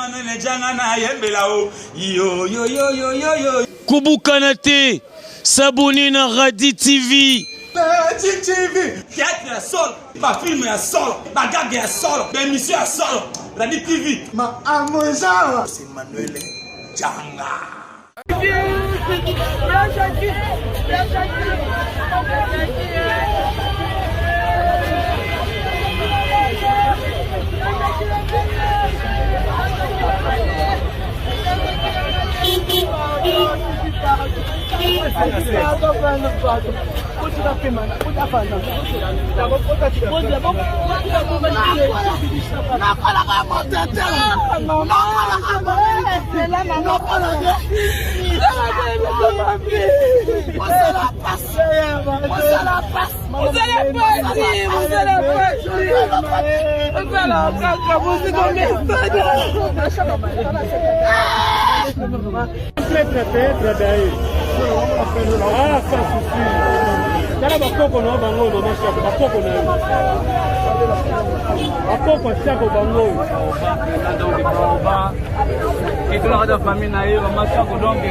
Emmanuel Djanga na yembela o yo yo yo yo yo yo. Kobukana te, s'abonner na Radi TV. Radi TV, théâtre ya solo, ba film ya solo, ba gag ya solo, ba émission ya solo. Radi TV. Ma amozawa. C'est Emmanuel Djanga. Tala bakoko na bango mama shako bakoko na yo bakoko shako bango etolaka ta famille na ye mama shako donc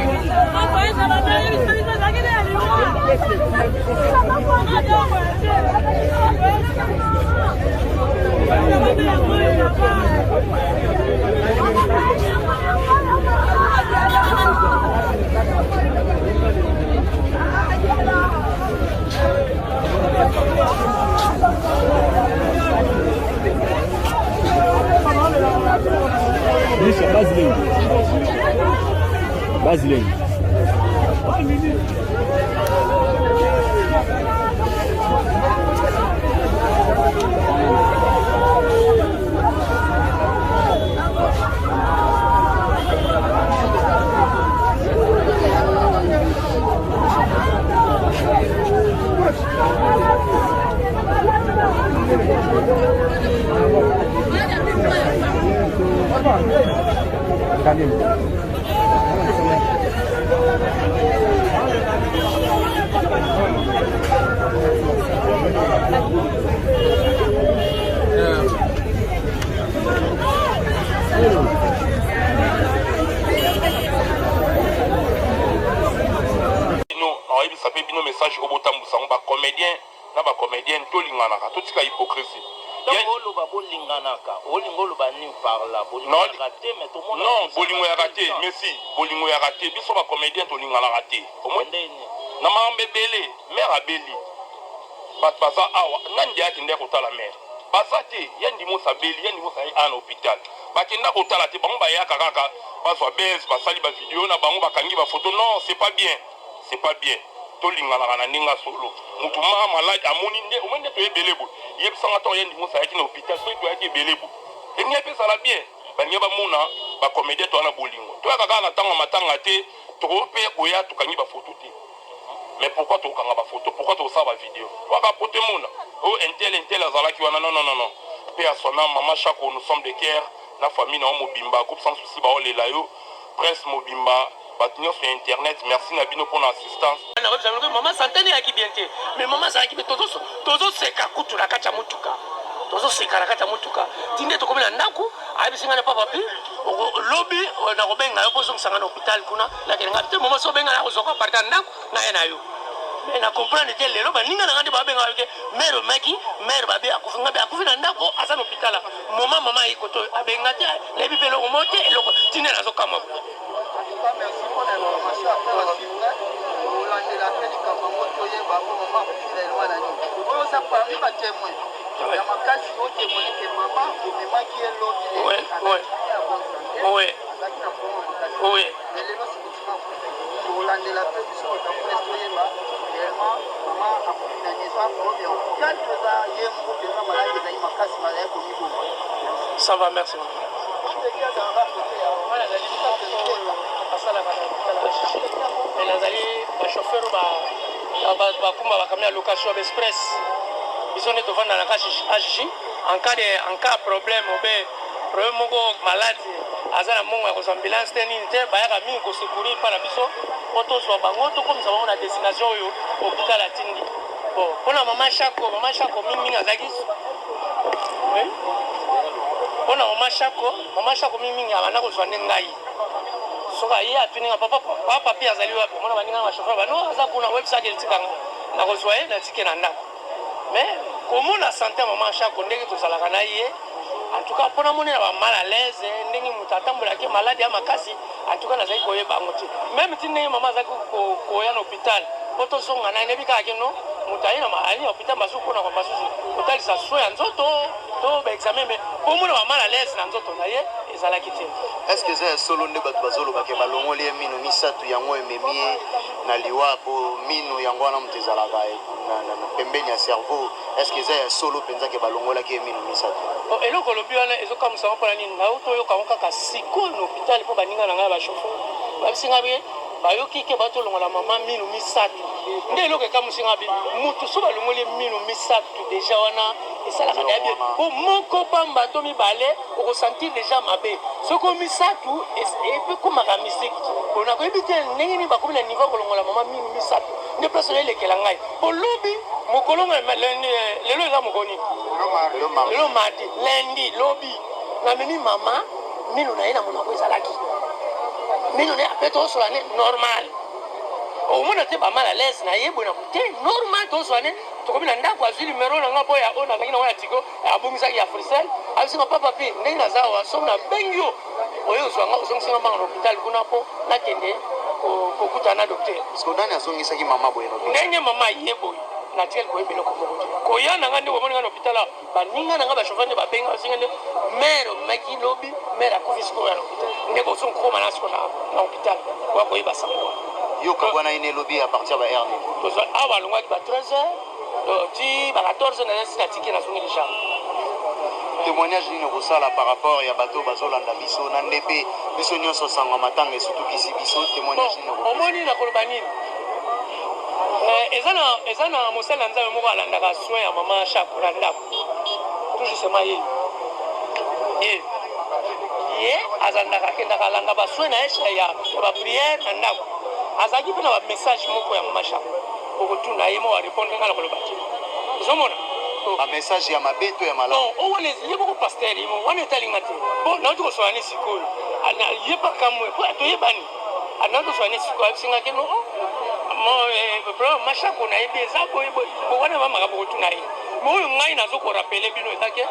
Misha, base Base Bino nakoyebisa pe bino message oyo botambusa yango ba comedien na ba comedienne tolinganaka totika hypocrisie. Tango oloba bolinganaka olingi oloba nini par là bolinganaka te mais tomonaka Non bolingo eyaka te messi bolingo eyaka te biso ba comedien tolinganaka te omoni na makambo ebele mère abeli bato baza awa nani deya akendaki kotala mère baza te ya ndimos abeli ya ndimos aye awa na hopital bakenda kotala te bango bayaka kaka bazwa buzz basali ba video na bango bakangi ba photo non c'est pas bien c'est pas bien tolinganaka na ndenge ya solo mutu ma malade amoni nde omoni nde toye ebele boye yebisanga ntango ya ndimos ayaki na hopital soki toyaki ebele boye elingi mpe ezala bien balingi bamona ba comedien toya na bolingo toyaka kaka na ntango ya matanga te tokoki mpe koya tokangi ba photo te Mais pourquoi tokanga ba photo pourquoi tokosala ba video waka po temona oh intel intel azalaki wana non non non non paix à son âme maman Shako nous sommes de cœur na famille na yo mobimba groupe sans souci baolela yo presse mobimba bato nyonso ya internet merci na bino pona assistance. Nakoyebisa bino mama sante ne eyaki bien te mais mama azalaki bien tozoseka kutu na kati ya motuka tozoseka na kati ya motuka ti nde tokomi na ndako ayebisi ngai na papa pi lobi nakobenga yo mpo ozongisa ngai na hôpital kuna nakende ngai te mama so obenga nakozwaka parti ya ndako naye na yo mais na comprendre te lelo baninga na ngai nde babenga yo ke mare omaki mare babe akufi ngai akufi na ndako aza na hôpital moma mama aye koto abenga te nayebi mpe eloko moko te eloko ti nde nazokamwa Ouais, ouais. Ouais. Tokolandela mpe biso bato ya presse toyeba réellement mama akufi na nini eza problème ya hôpital to eza ye moko mpenza maladi ezali makasi maladi komiboma. Ça va, merci. Asalaka na hôpital mais nazali bachauffeur bakumba bakamio ya location ya express biso nde tovanda na HG en cas de en cas problème obe problème moko malade aza na mbongo ya kozwa ambulance te nini te bayaka mingi ko secourir mpa na biso mpo tozwa bango tokomisa bango na destination oyo hôpital atindi bon mpo na mama shako mama shako mingi mingi azalaki oui? Mpo na mama Shako, mama Shako mingimingi abanda kozwa nde ngai. Soki aye atuni nga papa, papa papi azali wapi? Omona baninga na bachauffeur ba no aza kuna, oyebisaki etika nga. Nakozwa ye natike na ndako. Mais komona sante ya mama Shako ndenge tozalaka na ye, en tout cas mpo namoni na ba mal à l'aise ndenge moto atambolaki malade ya makasi, en tout cas nazali koyeba yango te. Meme ti ndenge mama azalaki koya na hôpital mpo tozonga na ye, nayebi kaka ke non moto aye na ali na hôpital masusu mpo na masusu kotalisa soin ya nzoto to ba examen, mais mpo omona ba mal à l'aise na nzoto na ye ezalaki te. Est ce que eza ya solo nde bato bazoloba ke balongoli ye mino misatu yango ememi ye na liwa po minu yango wana moto ezalaka na pembeni ya cerveau? Est ce que eza ya solo penza ke balongolaki ye minu misatu? Bon, eloko olobi wana ezokamwisa nga mpona nini? Nauti oyoka yango kaka sikoyo na hôpital mpo baninga na ngai ya bachauffeur bayebisi ngai be bayoki ke bauti olongola mama minu misato. Nde eloko ekamwisi ngai be moto so balongoli ye minu misato deja wana esalaka deja bien, po moko pamba to mibale okosentir deja mabe, soki oyo misato ekomaka mystique. Bon, nakoyebi te ndenge nini bakomi na niveau ya kolongola mama minu misato, nde place oyo elekela ngai po lobi mokolo lelo eza mokolo nini? Lelo mardi, lundi lobi namemi mama minu na ye na monoko ezalaki minu na ye ape tosola ne normal, okomona te ba mal à l'aise na ye boye na te normal tosola ne. Tokomi na ndako azwi numero na nga mpo ya oyo nazalaki nango ya tigo abungisaki ya Africell, ayebisi nga papa pi ndenge naza awa soki nabengi yo oye ozwa nga ozongisi nga mbanga na hôpital kuna mpo nakende kokutana na docteur. Siko nani azongisaki mama boye na hôpital? Ndenge mama aye boye natikali koyeba eloko moko te. Koya na nga nde bomoni nga na hôpital awa, baninga na nga ba chauffeur nde babenga basinga nde mère omemaki lobi mère akufi sikoyo na hôpital, nde bozongi kokoma na sikoyo na hôpital koya koyeba sango wana. Yo okabwana ye ne lobi à partir ba heure nini? Tozwa awa alongwaki ba 13 heures donc ti ba 14 heures naza si natiki nazongi deja. Témoignage nini okosala par rapport ya bato bazolanda biso na nde mpe biso nyonso sango ya matanga esutukisi biso? Témoignage nini okopesa? Omoni nakoloba nini? Eza na eza na mosali na Nzambe moko alandaka soin ya mama Shako na ndako. Tout justement ye ye ye azandaka akendaka alanda ba soin na ye ya ba prière na ndako. Azalaki mpe na ba message moko ya mama Shako, okotuna ye moko arepondre nga na koloba te. Ozomona ba message ya mabe to ya malamu? Bon, oyo wana ye moko pasteur ye moko wana etali nga te. Bon, nauti kosola ne sikoyo ye pa kamwe po toyebani, nauti kosola ne sikoyo ayebisi nga ke no problème Mashako nayebi eza boye boye, wana ba makambo kotuna ye. Mais oyo ngai nazo ko rappeler bino eza ke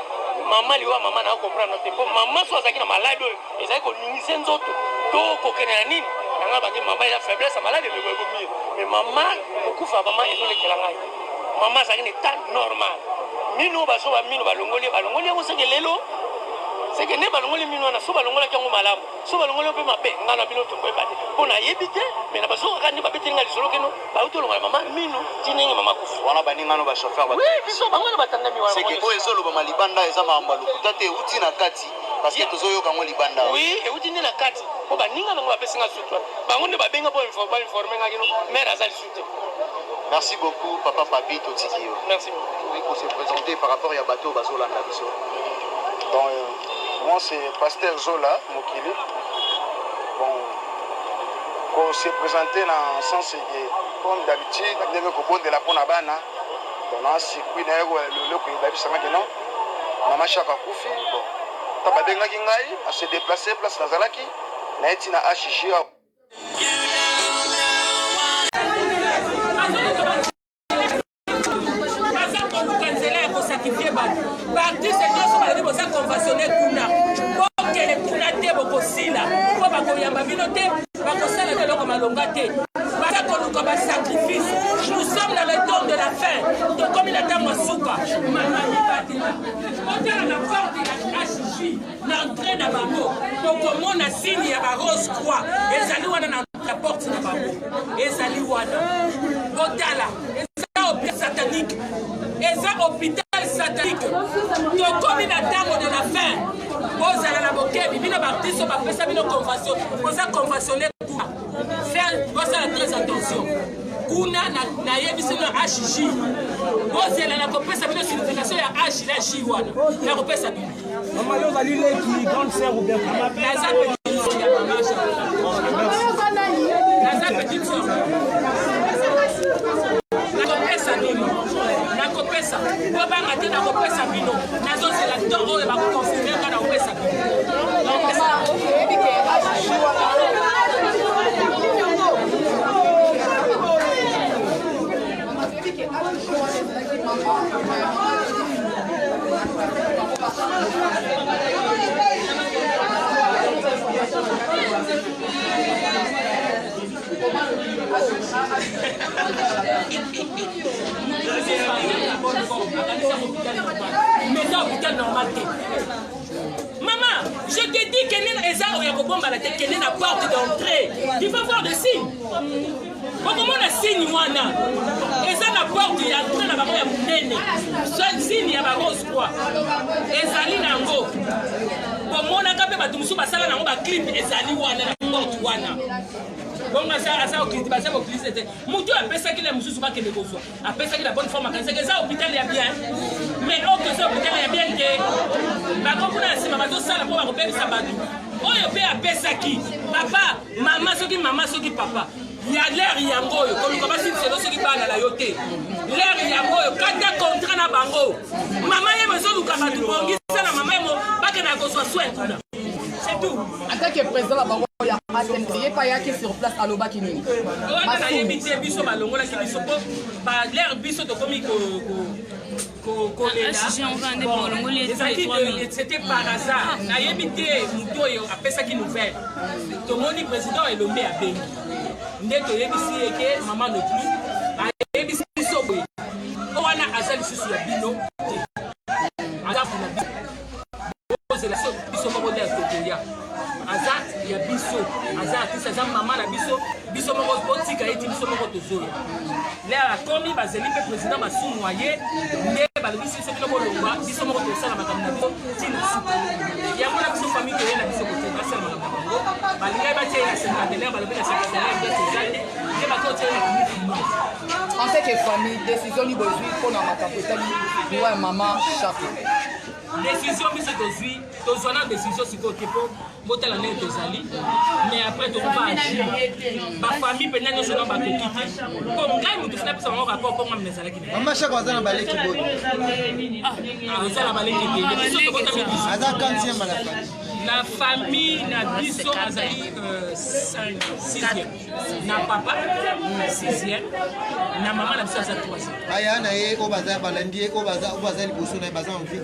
mama liwa mama na comprendre te, po mama so azalaki na malade oyo ezali koningisa nzoto to kokende na nini na ngai bake mama eza faiblesse ya malade ebomi ye, mais mama kokufa mama ezolekela ngai. Mama azalaki na etat normal, mino oyo baso ba mino balongoli ye, balongoli yango seke lelo seke nde balongoli mino wana, so balongolaki yango malamu so balongoli yango mpe mabe, ngai na bino tokoyeba te mpo nayebi te, mais na bazokaka nde babeteli ngai lisolo keno bauti olongola mama mino ti ndenge mama akufi wana. Baninga no bachauffeur? Oui, biso bango wana batandami wana. Seke oyo ezolobama libanda eza makambo ya lokuta te, euti na kati? Parce que tozoyoka yango libanda. Oui, euti nde na kati mpo baninga nango bapesi nga sutu, bango nde babenga mpo bainforme nga kino mare aza lisu te. Merci beaucoup papa Papi, totiki yo. Merci. Oui, pour se présenter par rapport ya bato bazolanda biso. Bon, moi c'est Pasteur Zola Mokili. Bon, ko se présenter na sens que comme d'habitude ndenge kobondela mpona bana. Bon, na circuit na ye eloko bayebisanga ke non, mama Shako akufi. Bon, ta babengaki ngai na se déplacer place nazalaki naye ti na HJ. Baza koluka nzela ya kosakrifie bato. Baartiste nyonso balobi boza conventionne kuna, bokende kuna te, bokosila mpo bakoyamba bino te, bakosala te eloko malonga te. Baza koluka basacrifice. Nous sommes dans le temps de la fin, tokomi na ntango ya suka. Mama mibatela, botala na porte ya HJ na entrée na bango, bokomona signe ya ba rose croix ezali wana na porte na bango, ezali wana. Botala, eza hôpital satanique, eza hôpital satanique. Tokomi na ntango de la fin, bozala na bokebi. Bino baartiste oyo bapesa bino convention, boza conventionne kuna, faire bosala très attention kuna. Nayebisi bino HJ, bozela na kopesa bino signification ya H na J wana nakopesa bino. Mama, yo ozali leki, grande sœur ou bien? Naza petite sœur ya mama. Naza petite sœur. Nakopesa bino, nakopesa, bobanga te. Nakopesa bino, nazozela to oyo bakoconfirme nga, nakopesa bino. Mais eza hôpital normal te. Maman, je te dis kende eza oyo ya kobombana te, kende na porte d'entrée, tu vas voir des signes. Okomona signe wana eza na porte ya entrée na bango ya monene, signe ya barose croix ezali na yango. Bomonaka mpe bato mosusu basala nango baclip, ezali wana na porte wana. Bongo aza baza kokilise te. Motu oyo apesaki na mosusu bakende kozwa, apesaki na bonne forme, akanisaki eza hôpital ya bien, mais oyo eza hôpital ya bien te. Bango kuna na nsima bazosala mpo bakobebisa bato oyo mpe apesaki papa, mama, soki mama, soki papa ya lere yango oyo koluka basiliselo soki bana na yo te. Lere yango oyo kata contrat na bango. Mama yemo ezoluka bato, bongisa na mama yemo, bakendaka kozwa soin kuna, c'est tout. En tant que président na bango ya ATMC, ye mpe ayaki sur place, alobaki nini? Wana nayebi te. Biso balongolaki biso mpo balere biso tokomi kolela, ezalaki, c'était par hasard. Nayebi te motu oyo apesaki nouvelle. Tomoni président Elombe abengi, nde toyebisi ye ke mama ne plus. Ayebisi biso boye: wana aza lisusu ya bino te, aza kuna biso, bozela biso moko nde tokoya. Aza ya biso, aza artiste, aza mama na biso, biso moko botika ye ti biso moko tozoya. Lere akomi, bazeli mpe président Masumu aye, nde balobisi biso: bino bolongwa, biso moko tosala makambo na biso ntina suka. Yango na biso famille toye na biso kote basala makambo na bango. Balingai batia ye na cinquantenaire, balobi na cinquantenaire place eza te, nde bakotia ye na clinique nord. En tant que famille, décision nini bozwi mpona makambo etali liwa ya mama Shako? Décision biso tozwi, tozwa na décision sikoyo te, mpo botala ndenge tozali, mais après tokoka agir. Bafamille mpenza nyonso na bakoki te, mpo ngai motu fina apesa bango rapport, mpo ngai ezalaki. Mama Shako aza na baleki boni? Aza na baleki te, biso tokotami. Aza quantième na famille? Na famille na biso azali sixième na papa, sixième na mama na biso, aza troisième. Baya na ye oyo baza balandi ye, oyo baza liboso na ye, baza en vie?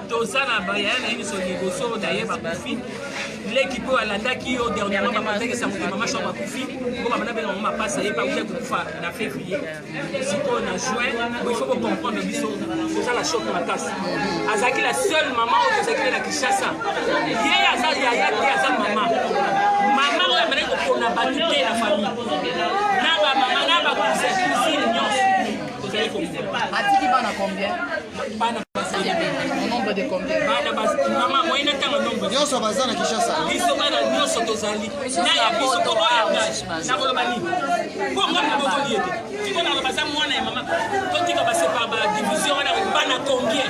Toza na bayaya na ye nyonso liboso na ye bakufi. Leki mpe alandaki yo dernièrement, babandaki sango mama Shako akufi, po babanda benga bango mapasa. Ye mpe akuti kokufa na février, sikoyo na juin. Bo il faut bocomprendre, biso toza na choc makasi. Azalaki la seule mama oyo tozalaki na Kinshasa. Ye aza yaya te, aza mama, mama oyo abandaki kopona bato te na famille, na bamama, na bacousin, cousine nyonso tozali komona. Atiki bana combien? Bana Au nombre de combien? Bana, mama, moyen natanga nombre. Nyonso baza na Kinshasa? Biso bana nyonso tozali na ya biso, mpo oyo ngai nakoloba nini? Mpo ngai nabokoli ye te. Sikoyo nakoloba aza mwana ya mama. Totika basepara badivision wana. Bana combien?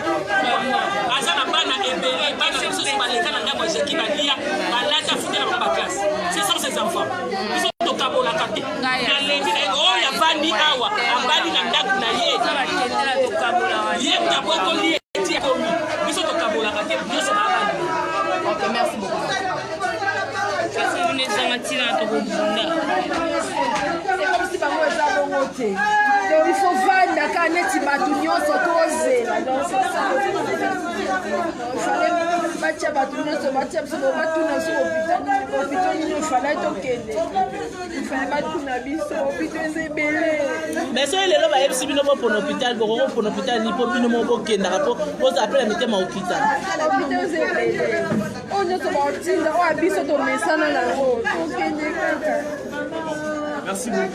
Aza na bana ebele. Bana mosusu baleka na ndako ya Jeki, balia, balata, futa na bango baclasse. Ce sont ses enfants. Biso tokabolaka te. Nalembi na ye oyo avandi awa, abandi na ndako na ye, ye moto abokoli ye ti akomi. Biso tokabolaka te, nyonso baabandi. Ok, merci beaucoup. Ezanga ntina, tokobunda. C'est comme si bango eza bongo te. Donc il faut vanda kaka neti bato nyonso, tozela. Donc c'est ça. Il fallait batia bato nyonso, batia biso, batuna biso hôpital, hôpital nini ofalai tokende. Il fallait batuna biso, hôpital eza ebele. Mais soki lelo bayebisi bino bopona hôpital, bokoki kopona hôpital nini mpo bino moko bokendaka, mpo bozala mpe na mitema okita? Hôpital eza ebele, oyo nyonso baotinda, oyo ya biso tomesana nango, tokende kaka. Merci beaucoup.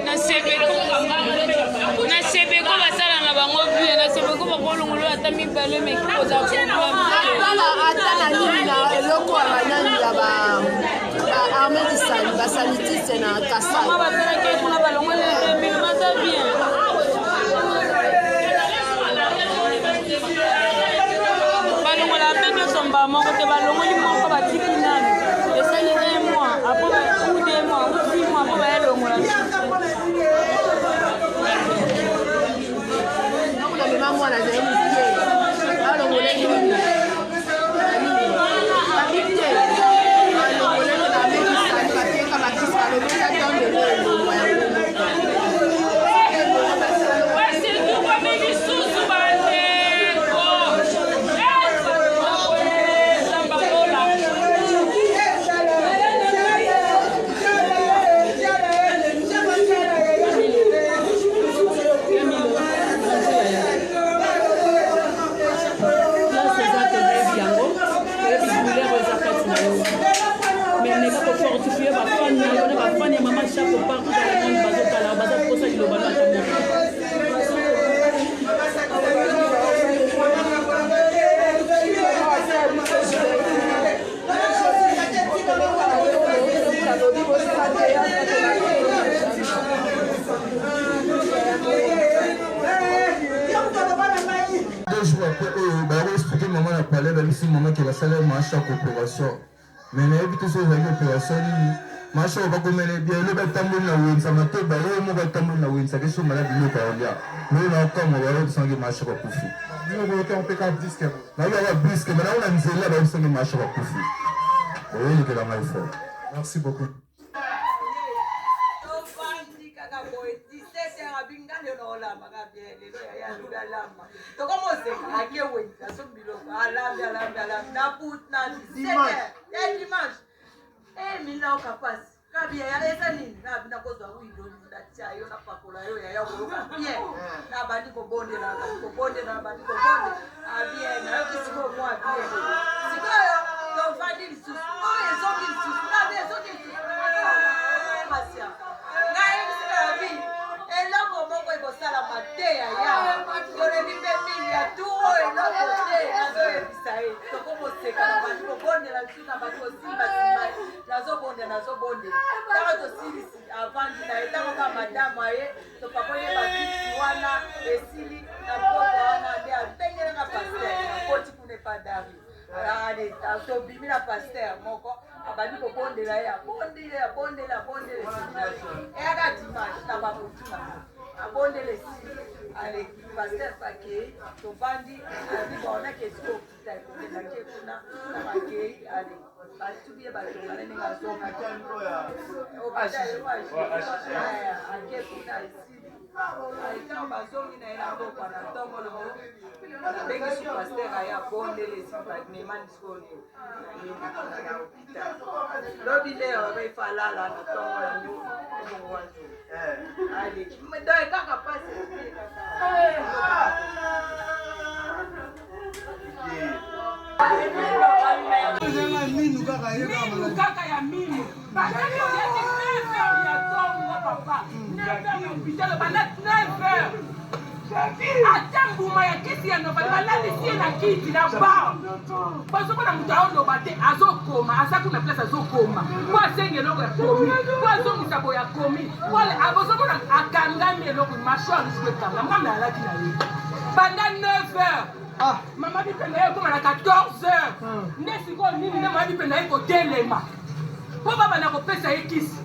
Na sebeko basala na bango bien na sebeko bakolongolo ata mibale meki koza tala ata na nini na eloko ya banani ya ba armée du salut basalutiste na kasai basalaki kuna balongoli 2000 baza bien. Balongola mpe nyonso mbala moko te, balongoli moko batiki nanu esali un mois après ou 2 mois ou 6 mois après bayalongola. Ntango namema mwana azali moke, balongolaki nini na nini, babi te balongolaki na armée du salut, batieka bakisi, balobi eza tandelo elongwa yango. Basitukomi lisusu bandeko. Nzambe alola. Place eza te, oyebi yango, oyebi douleur oyo eza kati na yo, mais meka kofortifie bafani na yo na bafani ya mama Chako partout dans le monde. Bazotala, baza kosa liloba no ata moko. 2 jours après oyo bakoexplike mama na palais, babisi mama ke basala Mashako opération, mais nayebi te soki ezalaki opération nini. Mashako bakomela bia elo batamboli na wenza matoba oyo moko atamboli na wenza kesomba na biloko ya kolia oyo naokamwa bayobisangi Mashako akufi. Nayokaka biske me nango na nzela bayobisangi Mashako akufi, oyelekela ngai fort. Merci beaucoup. Tovandi kaka boye, 17 abinga lelo olambaka bien lelo yaya alobi alamba, tokomoseka ake wenze asombi biloko, alambi, alambi, alambi na but na 17 ya dimanche. E mina oka pasi kabi yaya eza nini nabi nakozwa wido natia yo napakola yo yaya okoyoka bien. Nabandi kobondela, nabandi kobondela, nabandi kobondela abien, nayoki sikoyo mwa bien. Sikoyo tovandi lisusu, oyo ezongi lisusu, nabi ezongi lisusu. Pasia nayebisika yabi eloko moko ekosalama te yaya, tolebi mpe mingi ya tu oyo eloko te. Nazoyebisa ye tokomoseka, na bandi kobondela lisusu, na bandi kosimba nsima, nazobondela, nazobondela. Ntango tosilisi, avandi na ye, ntango kaka madamu aye, topakoli ye bakisi wana esili na poko wana nde abengelanga pasteur, akoti kuna epa Dari. Ale tobimi na pasteur moko, abandi kobondela ye, abondeli, abondeli, abondeli, esili. Eyaka dimanche na bakotuna, abondeli, esili. Ale pasteur akei, tovandi, abi bon nake sikoyo hôpital, kokendake kuna, ntango akei, ale batubi ye batonga na ndenge azongaki hôpital, ake kuna esili. Ntango bazongi na ye na mboka na ntongo nango, abengisi pasteur aya abondeli, esili bamemani sikoyo na hôpital. Lobi nde babe alala na ntongo yango, ebongo wazo ale donc kaka pasi. Minu kaka ya minu, bazali oyaki 9 heures ya ntongo, papa, 9 heures ya hôpital, banda 9 heures, ata mbuma ya kisi ya novali balalisi ye na kiti na bar. Bazomona moto aoloba te, azokoma, aza kuna place, azokoma po asengi eloko ya komi, po azongisa boye akomi, bozomona akangami eloko, mâchoire lisuku ekanga. Mwana alaki na ye banda 9 heures. Mama Bipenda ye ekoma na 14 heures nde sikoyo nini nde mama Bipenda ye kotelema mpo babanda kopesa ye kisi.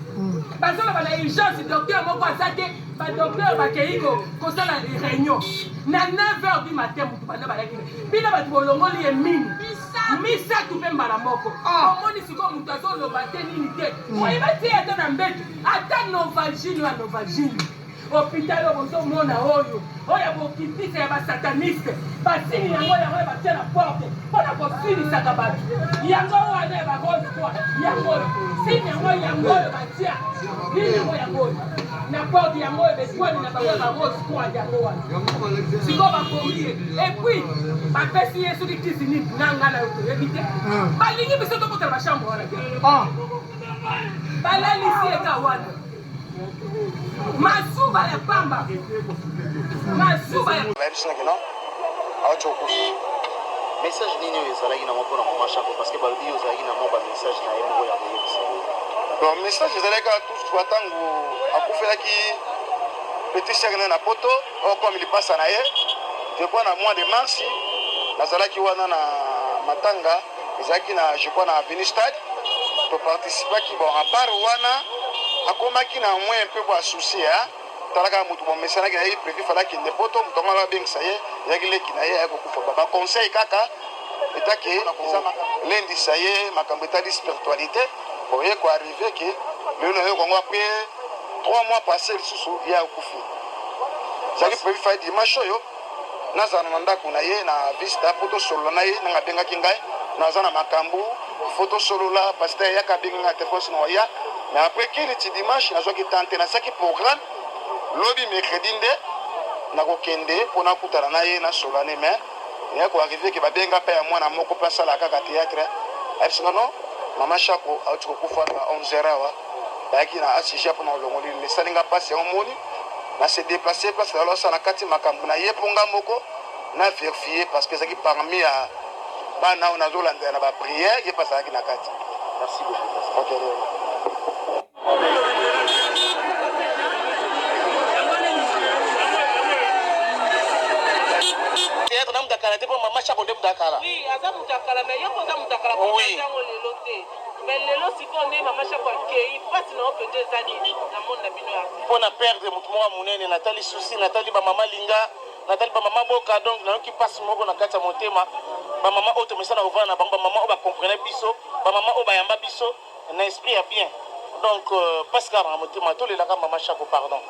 Bazoloba na urgence docteur moko aza te, badocteur bakei kosala réunion na 9 heures du matin. Motu banda bayaki bino bato bolongoli ye minu misato mpe mbala moko. Omoni sikoyo moto azoloba te, nini te, oyeba te, ata na mbeto, ata novalgine ya novalgine. Hôpital oyo bozomona oyo, oyo ya bokitisa ya basataniste, basini yango, yango ya batia na porte mpona kosilisaka bato, yango wana ya barose croix, yango oyo sini, yango, yango oyo batia nini, yango, yango oyo na porte, yango oyo betwani na bango ya barose croix, yango wana sikoyo bakomi ye. Et puis bapesi ye soki kisi nini na nga na yo toyebi te. Balingi biso tokotala bachambre wana te, balalisi ye ka wana masuba ya pamba, masuba ya Bayebisi naki non, auti kokufa. Message nini oyo ezalaki nango mpona mama Shako? Parce que balobi yo ozalaki na mwa bamessage na ye moko ya koyebisa ye. Bon, message ezalaki kaka toutefois ntango akufelaki petit sœur na ye na Poto, oyo comme lipasa na ye, je crois na mois de mars, nazalaki wana na matanga ezalaki na, je crois, na avenue Stade, toparticipaki. Bon, à part wana, akomaki na moins un peu bo asusi talaka motu bomesanaki na ye prévu fala akende Poto, moto yango abengisa ye, ezalaki leki na ye, aye kokufa. Baconseil kaka etake lendisa ye makambo etali spiritualité. Bon, ye koarrive ke lelo nayoka yango après 3 mois passé lisusu ye akufi. Ezalaki prévu fai dimanche oyo nazala na ndako na ye na Vista mpo tosolola na ye. Nanga abengaki ngai, naza na makambo, fo tosolola, pasteur yaka. Abengi ngai telefone, sino oya. Mais après kili ti dimanche nazwaki temps te, nasalaki programme lobi mercredi nde nakokende mpo nakutana na ye, nasolola ne. Mais naye koarrive ke babenga mpe ya mwana moko mpe asala kaka théâtre, ayebisinga non, mama Shako auti kokufa na 11 heures awa, bayaki na ACG mpona kolongoli. Esalinga mpasi yango moni na se déplacer place nalo asala na kati makambo na ye mpo nga moko na vérifier, parce que ezalaki parmi ya bana oyo nazolandela na baprière, ye mpe azalaki na kati. Merci beaucoup. Ok. Théâtre na mutu akala te, mpo mama Shako nde mutu akala. Oui, aza moto akala, mais yo mpo oza moto akala ntango lelo te. Mais lelo sikoyo nde mama Shako akei, mpasi na yo mpenza eza nini na monde na bino ya Mpo na perdre motu moko ya monene, natali susi, natali bamama Linga, natali bamama Boka, donc nayoki mpasi moko na kati ya motema. Bamama oyo tomesana kovanda na bango, bamama oyo bacomprene biso, bamama oyo bayamba biso na esprit ya bien, donc mpasi kaka na motema. Tolelaka mama Shako, pardon,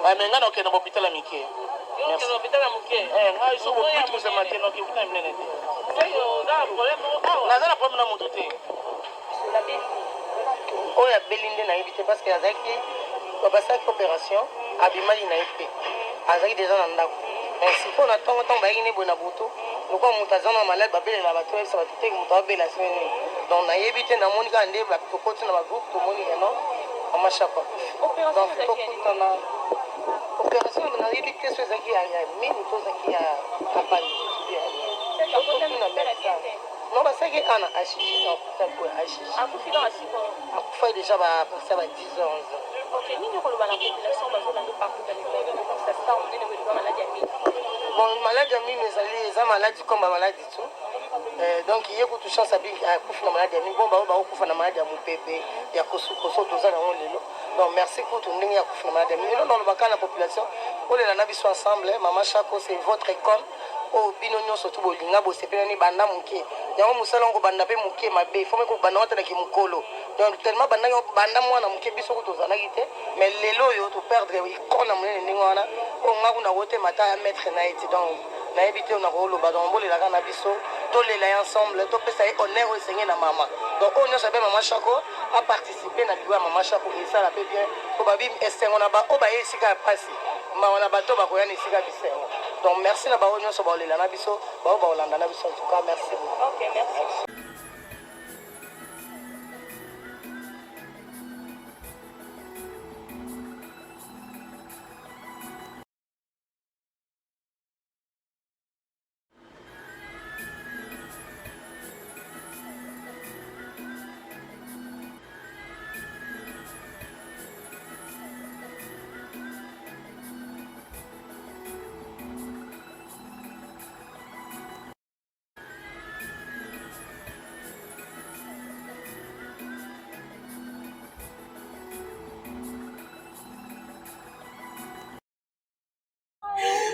mais ngai nakokende na bahôpital ya mike. Ngai so bobuti kosema te, noki hôpital ya minene te. Naza na problème na moto te. Oyo abeli nde nayebi te, parce que azalaki, basalaki opération, abimaki na ye mpe azalaki déjà na ndako. Mais sikoyo na ntongo, ntango bayaki ne boye na butu, lokola moto aza na malade, babelela bato, oyebisa bato te moto abela soki nini. Donc nayebi te, namoni kaka nde tokoti na bagroupe, tomoni eno mama Shako akufi. Donc tokutana opération, nayebi te so ezalaki ya mini to ezalaki ya apandi. Tokuna médecin, non, basalaki a na HG, na hôpital oyo HG. Akufaki déjà bapartir ba 10 heures, 11 heures. Ok, nini okoloba na population bazolanda partout dans le monde, okomisa star monene oyo eloba maladi ya mino? Bon, maladi ya mino ezali, eza maladi comme bamaladi tout. Donc ye kutu chance akufi na maladi ya mino. Bon, bao bakokufa na maladi ya mopepe, ya kosukoso, toza nango lelo. Donc merci kutu ndenge akufi na maladi ya mino. Elo nalobaka na population. Bolela na biso ensemble, Mama Shako c'est votre icone oyo bino nyonso tu bolinga bosepelani banda moke. Yango mosala yango kobanda mpe moke mabe, faut mpe kobanda ata na kimokolo. Donc tellement bandaki banda mwana moke biso kutu tozalaki te, mais lelo oyo to perdre icone ya monene ndenge wana oyo nga kuna kotema ata ya maître na ye te. Donc nayebi te oyo nakoloba, donc bolela kaka na biso, tolela ye ensemble, topesa ye honneur oyo esengeli na mama. Donc oyo nyonso abe Mama Shako a participer na liwa ya Mama Shako esala pe bien po babi esengo na ba oyo baye esika ya pasi, mawa na bato oyo bakoya na esika ya bisengo. Donc merci na ba oyo nyonso baolela na biso, ba oyo baolanda na biso en tout cas merci beaucoup. Ok, merci.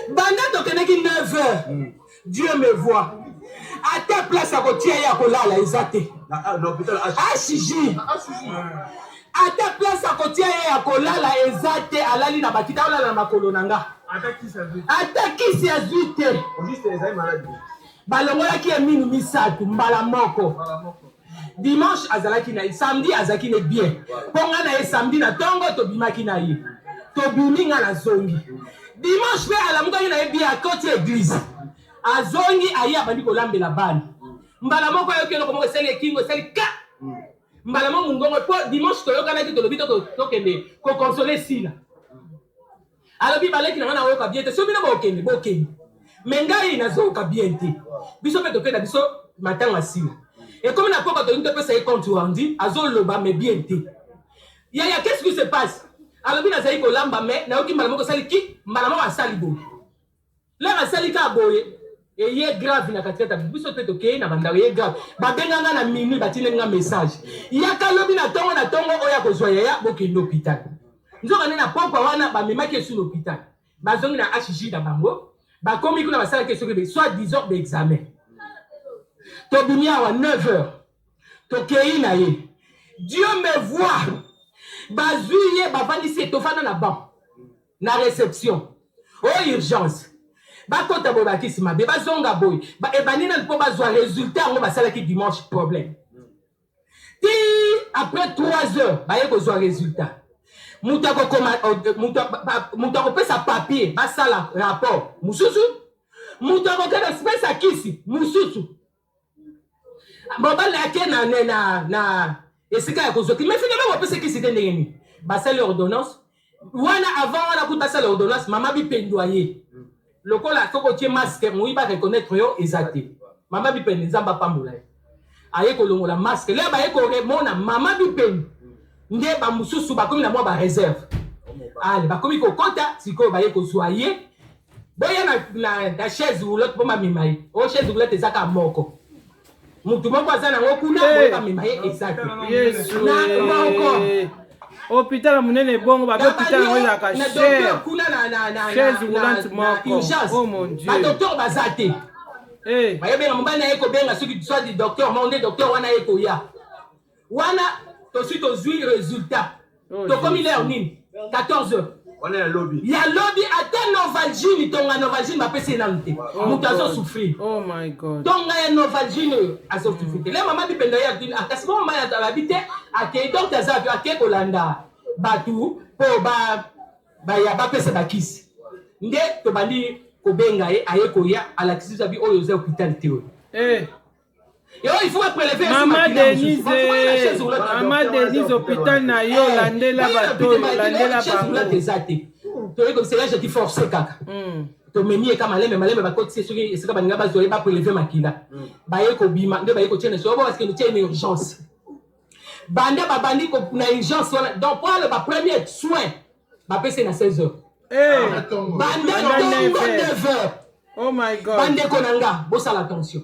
Banda tokendaki 9 heures mm. Dieu me voit ata place ya kotia ye ya kolala eza te hj ata place ya kotia ye ya kolala eza te alali na bakita olala na makolo na nga ata kisi azwi te balongolaki ye minu misatu mbala moko dimanche azalaki na ye samedi azalaki ne bien mpo ngai na ye samedi na ntongo tobimaki na ye tobimi ngai nazongi dimanche mpe alamukaki na ye bien akoti eglise azongi aye abandi kolambela bana mbala moko ayoki eloko moko esali ekingo esali ka mbala moko mongongo mpo dimanche toyokanaki tolobi tokende kokonsole sila Alobi baleki na nga nayoka bien te soki bino bokende bokende me ngai nazoyoka bien te biso mpe tokenda biso matanga sila ekomi na poko tolingi topesa ye compte rendu azoloba me bien te yaya qu'est-ce qui se passe alobi nazali kolamba me nayoki mbala moko esali ki mbala moko asali boye Lere asali kaka boye eye grave na katikati ya biso mpe tokei na bandako eye grave babenga nga na minuit batindeli nga message yaka lobi na ntongo na ntongo oyo akozwa yaya bokende hôpital nzoka nde na pokwa wana bamemaki esu na hôpital bazongi na hj na bango bakomi kuna basalaki esoki soit disant baexamen tobimi awa 9 heures tokei na ye dieu me voit bazwi ye bavandisi ye tofanda na banc na reception o oh, urgence bakota boye bakisi mabe bazonga boye ebandi nanu mpo bazwa resultat yango basalaki dimanche problème ti après 3 heures baye kozwa resultat moto akokoma euh, moto akopesa papier basala rapport mosusu moto akokende pesa kisi mosusu mobali ake na, na, na, na esika ya kozwa mais finalement bapesa kisi te ndenge nini basali ordonnance wana avant wana kuta asala ordonnance mama bipendwa ye lokola soki otie masque moyi ba reconnaître yo eza te mama bipendi nzambe apambola ye aye kolongola masque lea baye komona mama bipendi nde bamosusu bakomi na mwa bareserve ale bakomi kokota sikoyo baye kozwa ye Boya na, na, na chaise roulotte mpo bamema ye. O oh, chaise roulotte eza kaka moko. Mutu moko aza nango kuna hey. boye bamema ye eza te. Yesu. Na moko. Hôpital ya monene bongo babe hôpital yango ezalaka cher. Kuna na na na chaise roulante moko. Oh mon Dieu. Ba docteur baza te. Hey. Bayebenga mobali na ye kobenga soki soit du docteur moko nde docteur wana ye koya. Wana tosi tozui resultat. Oh, Tokomi l'heure nini? 14 heures. Wana ya lobi. Ya lobi ata Novalgine tonga Novalgine bapesi ye nanu te. Oh, Moto azo souffrir. Oh my God. Tonga ya Novalgine oyo azo souffrir te. Le mama bipenda ye atuni ah, kasi bongo mama alabi te akei donc aza akei kolanda bato mpo ba baya bapesa bakisi nde tobandi kobenga ye aye koya alakisi biso abi oyo oza hôpital te oyo. Eh. Yo, il faut prélever Mama Denise, Mama Denise, hôpital na yo, eh, landela bato, landela bango. Eza te. Toyei komisela je ti forcé kaka. Hmm. tomemi ye ka maleme maleme bakotisi soki esika balinga bazwa ye bapreleve makila hmm. baye kobima nde baye kotia na sobo parce que notia une urgence banda babandi na urgence wana donc po aloba premier soin bapesi na 16 heures hey. banda ntongo 9 heures oh my God. bandeko na nga bosala attention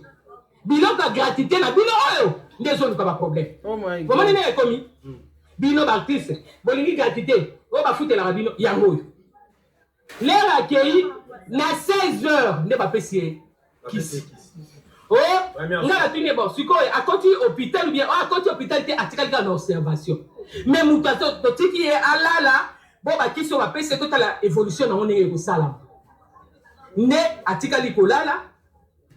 biloko ya gratuité na bino oyo nde ezoluka baproblème oh bomoni ndenge ekomi hmm. bino baartiste bolingi gratuité oyo bafutelaka bino yango oyo. Lere akei na 16 heures nde bapesi ye kisi. Oh, nga natuni ye bon sikoyo akoti hôpital ou bien oh, akoti hôpital te atikali kaka na observation. Mais moto azo totiki ye alala bo bakisi oyo bapesi ye totala évolution nango ndenge ekosalama. Nde atikali kolala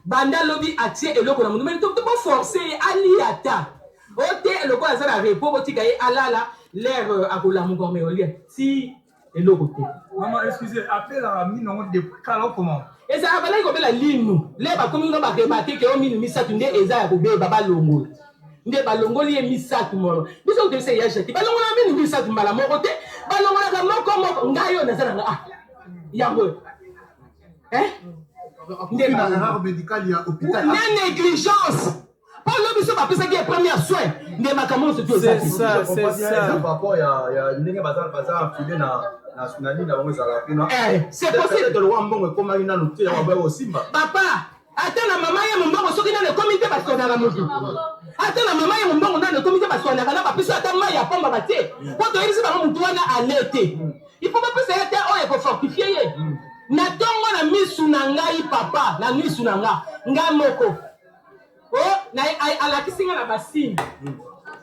Banda lobi atie eloko na mundu mais to bo forcer ye alia ata o te lokola aza na repos botika ye alala l'air akolamuka mais olia ti eloko te. Maman excusez apelaka mino yango depuis kala ou comment? Ezalaka bandaki kobela linu le bakomi kuna ba remarque ke o minu misatu nde eza ya kobeba balongola nde balongoli ye misatu molo biso kutu biso ya jaki balongolaka minu misatu mbala moko te balongolaka moko moko ngai oyo naza nanga ah yango Eh? Nde na erreur médicale ya hôpital. Na négligence. Po lobi so bapesaki ye première soin nde makambo nyonso tu eza te. Eza par rapport ya ya ndenge baza baza enfilé na na nini na bango ezalaka kuna. Eh, c'est possible. Peut-être lokwa mbongo ekomaki nanu te yango baye kosimba. Papa, ata na mama ye mombongo soki nanu ekomi te baswanaka motu. Ata na mama ye mombongo nanu ekomi te baswanaka na bapesi ata mai ya pamba batie. Po toyebisi bango motu wana ale te. Il faut bapesa ye ata oyo ekofortifie ye. Na tongo na misu na ngai papa, na misu na nga, nga moko. Oh, na alakisi nga na basine.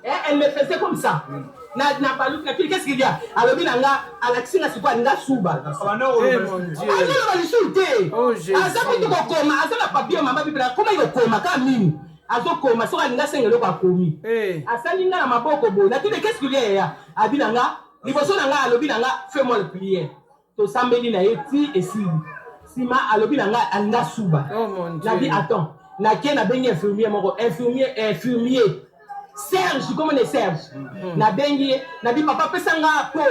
Eh, elle me faisait comme ça. Na na baluki na qu'est-ce qu'il y a? Alobi na nga, alakisi nga sikoyo alinga suba. Eh, mon Dieu. Azoloba lisusu te. Oh, Jésus. Aza kutu kokoma, aza na papier mama Bible, akoma kokoma kaka mimi. Azokoma soki alinga asenga eloko akomi. Eh. Asali nga na maboko boye. Natuni qu'est-ce qu'il y a yaya? Abi na nga liboso na nga alobi na nga fais moi le prière tosambeli na ye ti esili sima alobi na nga alinga suba oh mon Dieu. Nabi attends nake nabengi infirmier moko infirmier infirmier Serge comment ne Serge mm. nabengi ye nabi papa pesa nga po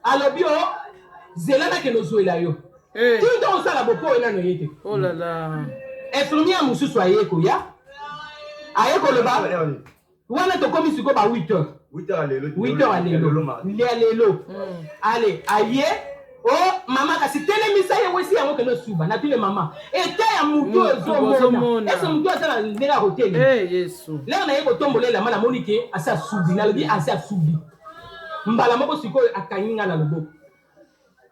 alobi o oh, zela nakende ozwela yo hey. ti ntango osala bopo oyo nano ye te oh là là. Infirmier mosusu aye koya aye koloba wana tokomi sikoyo ba 8 heures 8 heures lelo 8 heures lelo ya lelo ale aye o oh, mama kasi telemisa ye wesi yango kende osuba natuni mama eta ya motu oyo ozomona ese motu aza na ndenge ya kotelema lere na ye kotombola elamba namoni ke asi asubi nalobi asi asubi mbala moko sikoyo akangi nga na loboko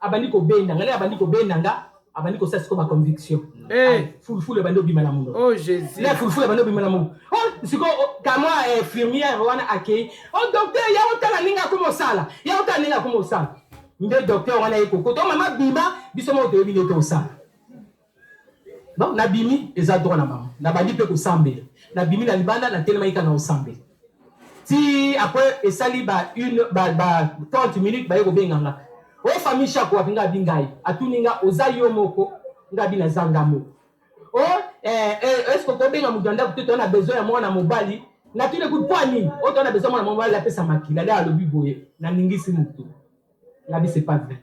abandi kobenda nga nde abandi kobenda nga abandi kosala sikoyo ba conviction eh. fulufulu ebandi obima na monoko oh, jésus na fulufulu ebandi obima na monoko oh, sikoyo oh, kamwa infirmière wana akei o oh, docteur ya otala ndenge akoma osala ya otala ndenge akoma osala nde docteur wana ye kokota o mama bima biso moko toyebi nde tosala bon nabimi eza droit na bango nabandi mpe kosambela nabimi na libanda natelemaki kaka na kosambela ti après esali ba une ba, ba 30 minutes baye kobenga nga o famille shako wapi nga abi ngai atuni nga oza yo moko nga abi naza nga moko o eh, eh, est ce que okobenga moto ya ndako te toza na besoin ya mwana mobali natuni kutu mpo nini o toza na besoin ya mwana mobali apesa makila nde alobi boye naningisi motu Ngabi c'est pas vrai.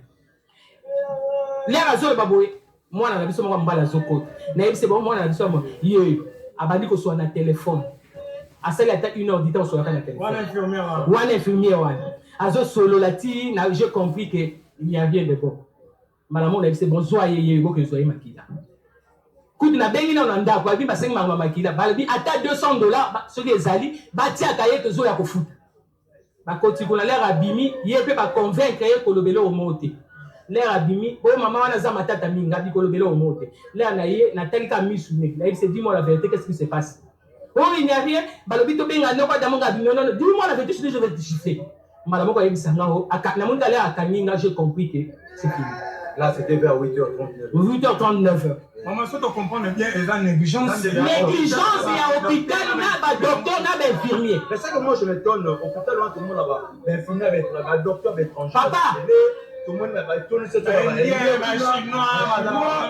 Lere azoloba boye mwana na biso moko mobali azokota nayebisi bango mwana na biso ya ye abandi koswa na telefone asali ata une heure du temps osolaka na telefone wana infirmier wana azosolola ti na j'ai compris que il n'y a rien de bon mbala moko nayebisi bon zwa ye ye boke zwa ye makila kutu nabengi nano na ndako balobi basengi makambo ya makila balobi ata 200 dollars soki ezali batiaka ye tozoya kofuta Bakoti kuna lere abimi ye pe ba convaincre ye koloba eloko moko te lere abimi oyo mama wana aza matata mingi abi koloba eloko moko te lere na ye natali kaka misu ne nayebisi dis moi la vérité qu'est-ce qui se passe oh il n'y a rien balobi tobenga noko adamo nga abi non non dis moi la vérité sinon je vais te gifler mbala moko ayebisa nga o namoni ka lere akangi nga j'ai compris que c'est fini. Là, c'était vers 8h39. 8h39. Maman, si tu comprends bien, eza négligence. Négligence ya hôpital na ba docteur na ba infirmier. C'est ça que moi je m'étonne. Hôpital wana tout le monde là-bas, ba infirmier avec ba docteur étranger. Papa. Tout le monde ba tout le monde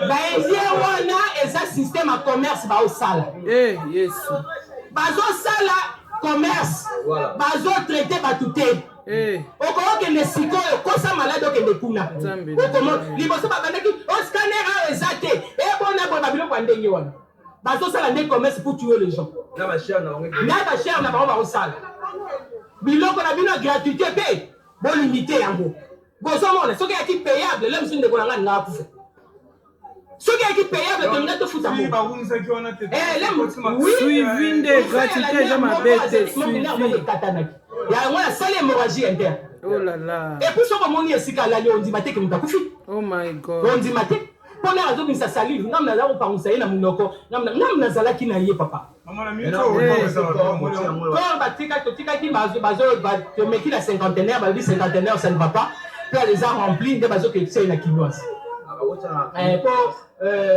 ba indien wana eza système ya commerce baosala. Eh Yesu. Bazosala commerce. Voilà. Bazo traiter bato te. Eh. Okokende sikoyo kosa malade okende kuna okomona liboso babandaki o scanner awa eza te ebona boye babiloko ya ndenge wana bazosala nde commerce pour tuer les gens na bachere na bango na bachere na bango bakosala biloko na bino ya gratuité mpe bolimite yango bozomona soki eyaki payable le mosusu ndeko na ngai nga akufa soki ayaki payable tolinga tofuta suivi nde gratuité eza mabe te suivi ekatanaki yango nasali hémorragie interne oh là là et puis soki omoni esika alali ondima te ke moto akufi. Oh my God. Ondima te. Mpo nde azobimisa salive, ngam naza kopangusa ye na monoko, ngam nazalaki na ye papa. Corps batika totikaki bazo tomeki na cinquantenaire, balobi cinquantenaire ça ne va pas. Plan eza rempli nde bazokekisa ye na kinoise. Mpo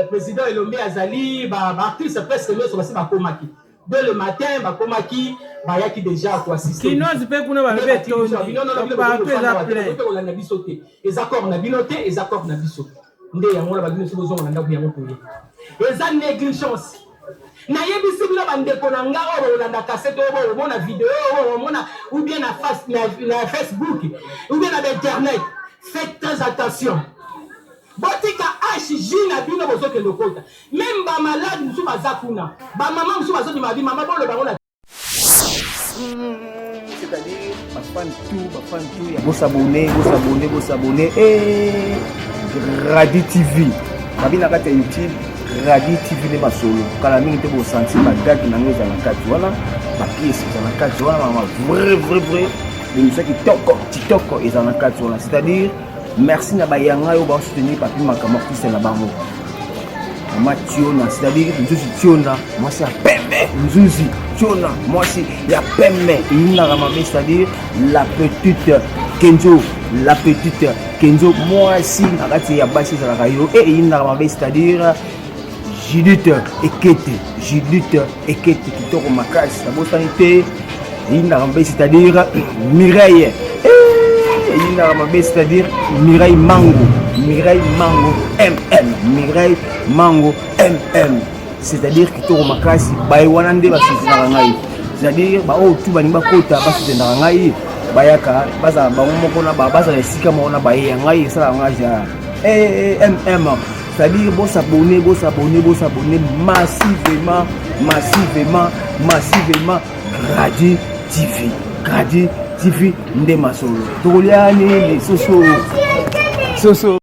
président Elombe azali ba artiste presque nyonso basi bakomaki. Dès le matin bakomaki bayaki dejà ko assister. Kinoise mpe kuna balobi etondi. Partout eza plein. Kolanda biso te. Eza corps na bino te, eza corps na biso. Nde yango wana babino soki bozonga na ndako yango toye. Eza négligence. Nayebisi bino bandeko na nga oyo bokolanda cassette oyo bokomona video oyo bokomona ou bien na, face, na, na Facebook ou bien na internet. Faites très attention. Botika HJ na bino bozokende okota. Meme ba malade mosusu baza kuna. Ba mama mosusu bazobima bi mama boloba yango na c'est-à-dire bafan tout bafan tout ya bosabone bosabone bosabone e radi tv babi na kati ya youtube radi tv nde masolo kala mingi te bosanti bagage na yango ezala na kati wana bapiese ezala na kati wana mama vrai vrai vrai émission kitoko kitoko ezala na kati wana c'est-à-dire merci na bayanga oyo basoutenir papi makambo artiste na bango mama tiona c'est-à-dire nzuzi tiona mwasi ya pembe nzuzi tiona mwasi ya pembe eyindaka mabe c'est-à-dire la petite kenzo la petite kenzo mwasi na kati ya basi ezalaka yo e eyindaka mabe c'est-à-dire judith ekete judith ekete kitoko makasi nabosani te eyindaka mabe c'est-à-dire mireille eh, eyindaka mabe c'est-à-dire mireille mango mireille mango mm mireille mango mm c'est-à-dire kitoko makasi baye wana nde basutenaka ngai c'est-à-dire baoyo tu balingi bakota basutenaka ngai bayaka bazala bango moko na bazala esika moko na baye ya ngai esalaka ngai ja mm c'est-à-dire bosabone bosabone bosabone massivement massivement massivement gradi tv gradi tv nde masolo tokolia nini soso soso.